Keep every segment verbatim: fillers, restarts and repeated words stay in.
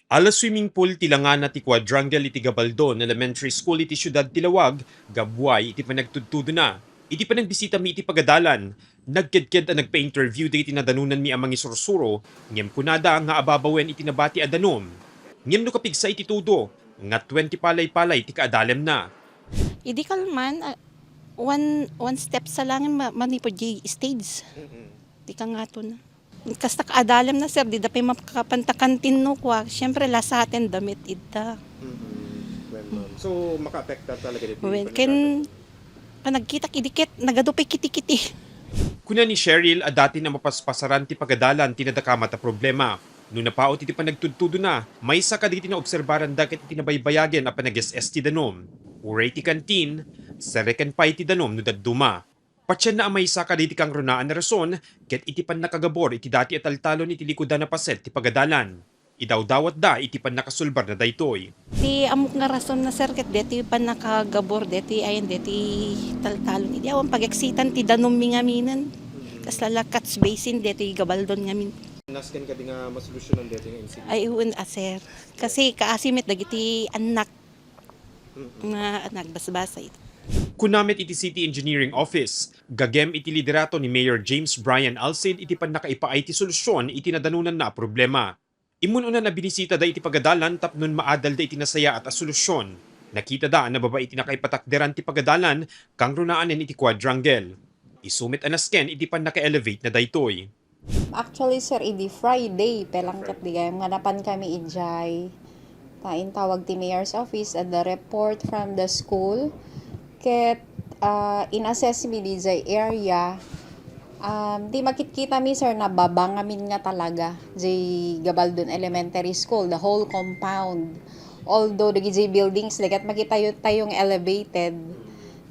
Ala swimming pool ti langana ti quadrangle iti Gabaldon Elementary School iti siudad ti Laoag, gabuay iti panagtudtudona. Iti panagbisitami iti pagadalan, nagkedked a nagpa-interview dagiti nadanonanmi a mangisursuro, ngem kunada nga ababawen iti nabati a danum. Ngem no kapigsa iti tudo, nga twenty palay-palay ti kaadalemna. Idi kalman, ah, one, one step sa langin ma-, manipud di stage. Mm-mm. Di ka ngaton. Kasta kaadalemna, sir, di da pay makapantakan tinnukwa. Siyempre, lasaten damit ita. Mm-mm. Well, ma'am. So, makaapektar talaga dito Well, yung ken, panagkitak idi ket, nagadu pay kiti-kiti. Kuna ni Cheryl a dati na mapaspasaran ti pagadalan ti nadakamat a problema. No napaut iti panagtudtudona, maysa kadagiti naobserbaranda ket iti nabaybayagen a panages-es ti danum. Uray ti kantin, sereken pay ti danum no dadduma. Patienna a maysa kadagiti kangrunaan a rason ket iti pannakagabor iti dati a taltalon iti likudan a paset ti pagadalan. Idawdawatda iti pannakasulbarna daytoy. Ti ammok nga rason na, sir, ket deti pannakagabor, deti ayan, deti taltalon. Idi awan pag-exitan ti danummi ngaminen. Kasla la catch basin deti Gabaldon ngamin. Nasken kadi nga masolusyonan deti nga insidente? Ay, wen a, sir. Kasi kaasi met dagiti annak Mm-mm. nga nagbasbasay. Kuna met iti City Engineering Office, gagem iti liderato ni Mayor James Brian Alcid iti pannakaipaay ti solusyon iti nadanonanna a problema. Immun-unan a binisitada iti pagadalan tapno maadalda iti nasayaat a solusyon. Nakitada a nababa iti nakaipatakderan ti pagadalan, kangrunaanen iti quadrangle. Isu met a nasken iti pannaka-elevate na daytoy. Actually, sir, idi Friday, pelangket di gayam nga napan kami idiay. Ta intawag ti mayor's office at the report from the school. Ket, ah, in-assess mi diay area, um, ti makitkita mi, sir, nababa ngamin nga talaga. Diay Gabaldon Elementary School, the whole compound. Although, dagiti buildings, like, at makita tayo, tayo nga elevated.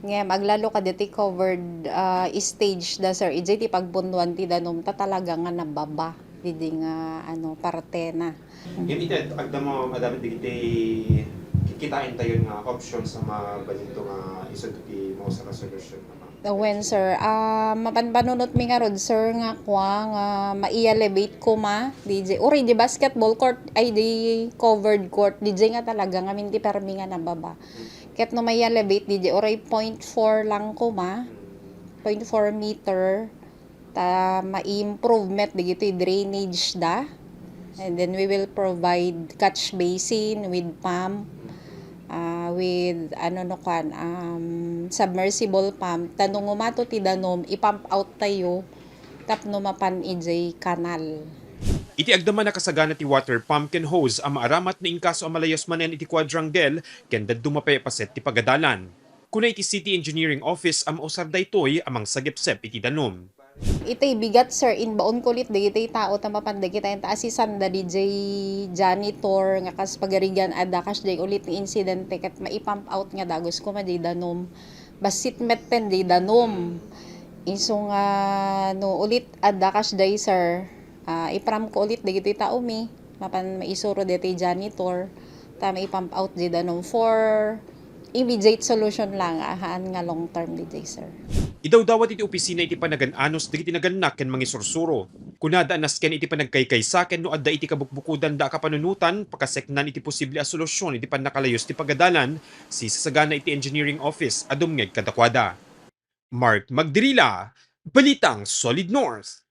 Ngem aglalo kadagiti covered, ah, stage da, sir, idiay ti pagpunduan ti danum ta talaga nga nababa didi nga, ano, partena. Ngem iti ad-, agdama, adda met dagiti kikitaentayon nga options a mabalin nga isuda ti mausar a solusyon, ma'am. Wen, sir. Ah, mapanpanunotmi ngarud, sir, nga kua, nga mai-elevate koma, diay, uray diay basketball court, ay, diay covered court, diay nga talaga ngamin ti permi nga nababa. Ket no mai-elevate diay, uray point four lang koma, point four meter, ta ma-improve met dagitoy drainage da. And then we will provide catch basin with pump, ah, with, ano, no, kwan, um, submersible pump. Ta no ngumato ti danum, i-pump out tayo tapno mapan idiay kanal. Iti agdama, nakasagana ti water pump ken hose a maaramat no inkaso a malayus manen iti quadrangle ken dadduma pay a paset ti pagadalan. Kuna iti City Engineering Office a mausar daytoy a mangsagepsep iti danum. Itay bigat, sir, imbaonko ulit dagitoy tao ta mapan dagita enta asisanda diay janitor nga kas pagarigan adda kasdiay ulit nga insidente ket mai-pump out nga dagus koma diay danum. Bassit metten diay danum. Isu nga no ulit adda kasdiay, sir, ah, ipramko ulit dagitoy taomi. Mapan maisuro ditoy janitor, ta mai-pump out diay danum for immediate solution lang, ah, haan nga long term diay, sir. Idawdawat iti opisina iti panagan-anos dagiti nagannak ken mangisursuro. Kunada a nasken iti panagkaykaysa ken no adda iti kabukbukudanda a kapanunotan, pakaseknan iti posible a solusyon iti pannakalayus ti pagadalan, sisasagana iti engineering office a dumngeg kadakuada. Mark Magdirila, Balitang Solid North.